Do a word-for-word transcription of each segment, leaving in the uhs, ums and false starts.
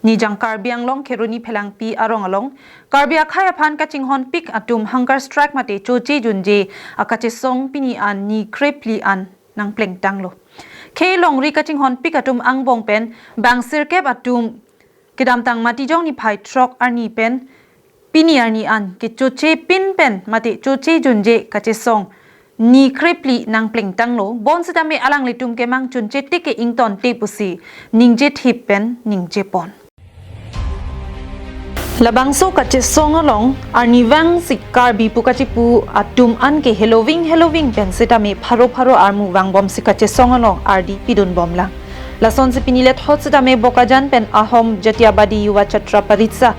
Nijang Karbi Anglong Kheroni Phelangpi arong along Karbi akhei aphan kachinghonpik atum hunger strike mate choche junje akachesong pini an ni krephli an nangplengtanglo. Khei longri kachinghonpik atum angbong pen bang sirkep atum kedamtang Matijong niphai throk arni pen pini arni an kechoche pin pen mate choche junje kachesong ni krephli nangplengtanglo, bonsitame alanglitum kemang chunche tik ke ingtonte pusi ningje thip pen ningjepon. Labangso kachesong along arnivang si Karbi pu kachipu atum an ke heloving heloving pen sitame pharo pharo armu vangbom si kachesong along ardi pidunbomlang. Lasonsi pini lethot sitame Bokajan pen Ahom Jatiabadi Yuva Chhatra Parisa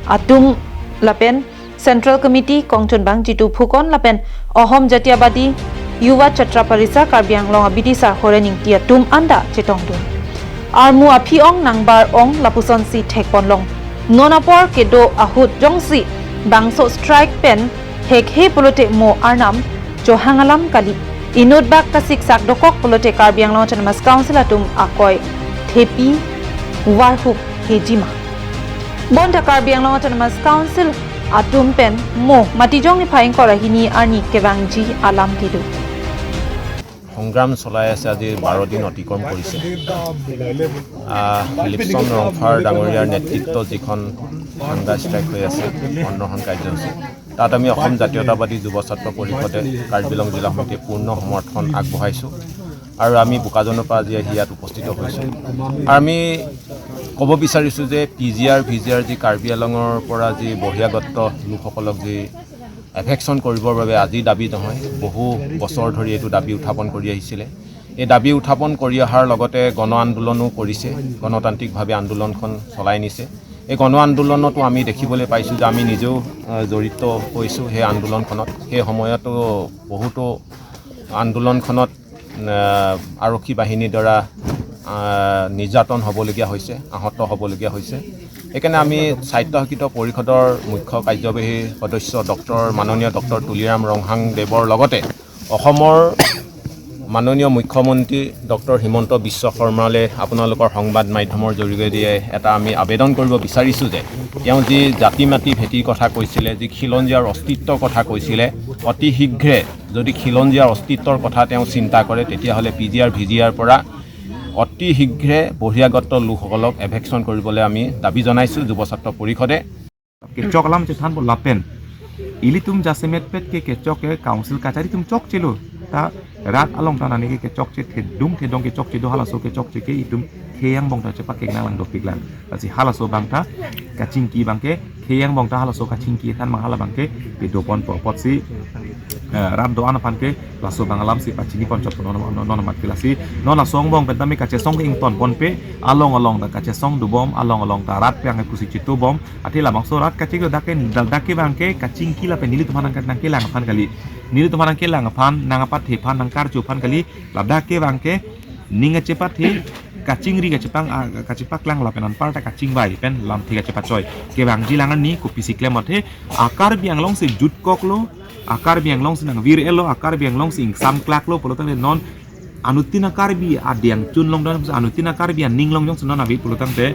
atum lapen Central Committee kongchunbang Jitu Phukan lapen Ahom Jatiabadi Yuva Chhatra Parisa Karbi Anglong abidisar Horen Ingti atum anta chetongdun. Armu aphi-ong nangbar-ong lapusonsi thekponlong. Non apor kedo ahut jongsi bangso strike pen hekhe pulote mo arnam chohang alam kali. Inut bak kasiksak dokok pulote Karbi Anglong Autonomous Council atum akoi thepi varhup hejima. Bonta Karbi Anglong Autonomous Council atum pen mo Matijong niphai ingkoi ra hini arni kevangji alam kedo. সংগ্ৰাম চলাই আছে, আজি বাৰ দিন অতিক্ৰম কৰিছে। আহ, লিপচন ৰংফাৰ ডাঙৰীয়াৰ নেতৃত্বত যিখন হাংগাৰ ষ্ট্ৰাইক হৈ আছে, বন্ধ হন কাৰ্যসূচী, তাত আমি অসম জাতীয়তাবাদী যুৱ ছাত্ৰ পৰিষদে কাৰ্বি আংলং জিলা সমিতিয়ে পূৰ্ণ সমৰ্থন আগবঢ়াইছোঁ আৰু আমি বোকাজানৰ পৰা আজি আহি ইয়াত উপস্থিত হৈছোঁ। আৰু আমি ক'ব বিচাৰিছোঁ যে পি জি আৰ, ভি জি আৰ যি কাৰ্বি আংলঙৰ পৰা যি বহিৰাগত লোকসকলক যি এভেকশ্যন কৰিবৰ বাবে আজি দাবী নহয়, বহু বছৰ ধৰি এইটো দাবী উত্থাপন কৰি আহিছিলে। এই দাবী উত্থাপন কৰি অহাৰ লগতে গণ আন্দোলনো কৰিছে, গণতান্ত্ৰিকভাৱে আন্দোলনখন চলাই নিছে। এই গণ আন্দোলনতো আমি দেখিবলৈ পাইছোঁ যে আমি নিজেও আহ, জড়িত হৈছোঁ সেই আন্দোলনখনত। সেই সময়তো বহুতো আন্দোলনখনত আহ, আৰক্ষী বাহিনীৰ দ্বাৰা আহ, নিৰ্যাতন হ'বলগীয়া হৈছে, আহত হ'বলগীয়া হৈছে। সেইকাৰণে আমি স্বায়ত্তশাসিত পৰিষদৰ মুখ্য কাৰ্যবাহী সদস্য ডক্টৰ, মাননীয় ডক্টৰ তুলিৰাম ৰংহাং দেৱৰ লগতে অসমৰ মাননীয় মুখ্যমন্ত্ৰী ডক্টৰ হিমন্ত বিশ্ব শৰ্মালৈ আপোনালোকৰ সংবাদ মাধ্যমৰ যোগেদিয়ে এটা আমি আবেদন কৰিব বিচাৰিছোঁ যে তেওঁ যি জাতি মাটি ভেটিৰ কথা কৈছিলে, যি খিলঞ্জীয়াৰ অস্তিত্বৰ কথা কৈছিলে, অতি শীঘ্ৰে যদি খিলঞ্জীয়াৰ অস্তিত্বৰ কথা তেওঁ চিন্তা কৰে, তেতিয়াহ'লে পি জি আৰ, ভি জি আৰ পৰা অতি শীঘ্ৰে বহিৰাগত লোকসকলক এভেকশ্যন কৰিবলৈ আমি দাবী জনাইছোঁ যুৱ ছাত্ৰ পৰিষদে। Kechok alam chethanpo lapen ilitum jasemet pet ke kechok ke council kachari atum chokchelo. Ta rat along ta nani ke kechokche thedung thedong kechokche do, halaso kechokche ke itum khei angbong ta chepakeng nanglang dopiklang. Lasi halaso abang ta kachingki abang ke khei angbong ta halaso kachingki than abang hala abang ke pedopon po apotsi eh, rat do-an aphan ke laso abang alamsi pachiniponchotpo non non non amat ke. Lasi non laso angbong pen tame kachesong ke ingtonponpe, along along ta kachesong dobom, along along ta rat pang ke pusi chetobom. Athe labangso rat kachingki dak ke dak ke abang ke kachingki lapen nelitum aphan nang nangkelang aphan kali. Nelitum aphan nangkelang aphan, nangpathe aphan, nangkarju aphan kali. Ladak ke abang ke ning kachepathe, kachingri kachepang a- kachepaklang lapen anparta kachingvai pen lamthe kachepachoi. Kevangjilang arni kopisi klem athe a-Karbi Anglong si jutkoklo, a-Karbi Anglong si nangvir-etlo, a-Karbi Anglong si ingsamklaklo pulo tangte non anuttin a-Karbi adeng chun along dan anuttin a-Karbi aning along jongsi non ave pulo tangte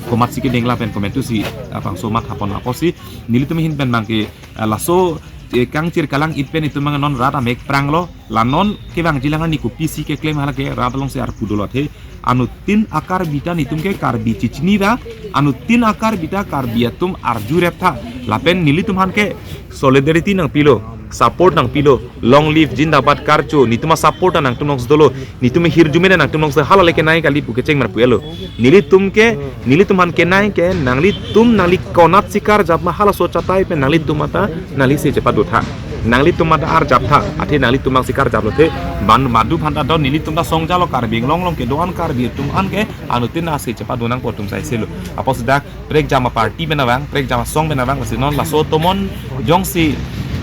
komatsi kedeng lapen komatsi si abangso mathapon apotsi nelitum ahin pen abang ke ah, laso eh, kangchir kalang-it pen itum abang non rat amek pranglo, la non kevangjilang arni kopisi keklem hala ke rat alongsi arpu dolo athe. Anuttin a-Karbi ta nelitum ke Karbi chechini ra, anuttin a-Karbi ta Karbi atum arjurep tha. Lapen nelitum aphan ke solidarity nangpilo, support nangpilo, long live, zindabad, karcho, nelitum a-support ta nangtum alongsi dolo, nelitum ahirjume ta nangtum alongsi hala le kenai kali pu kecheng mar pu-etlo. Nelitum ke, nelitum aphan kenai ke, nanglitum nangli konatsi karjap ma halaso achatai pen nanglitum ata nangli se chepadotha. Nanglitum ata arjaptha, athe nanglitum abangsi karjaplo athe, ban madu aphan ta don, nelitum ta songjalo, Karbi Anglong along kedo-an Karbi atum an ke anuttin ta se chepadonangpo atum saiselo. Apotsi dak prekjam a-party pen abang, prekjam asong pen abang, lasi non laso tomon jongsi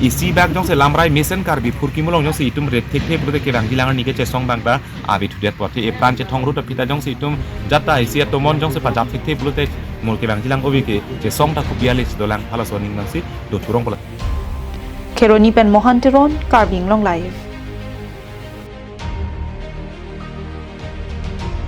isi bak jongsi lamrai mesen Karbi phurkimo along jongsi itum rep thekthe pulote kevangjilang arni kechesong abang ta ave thudetpo athe, epran chethong rut aphi ta jongsi itum jat ta isi atomon jongsi pajap thekthe pulote mo kevangjilang ove ke chesong ta kopi ale si dolang, halaso aning abangsi do thurong pulo. Kheroni pen Mohan Teron, Karbi Anglong Live.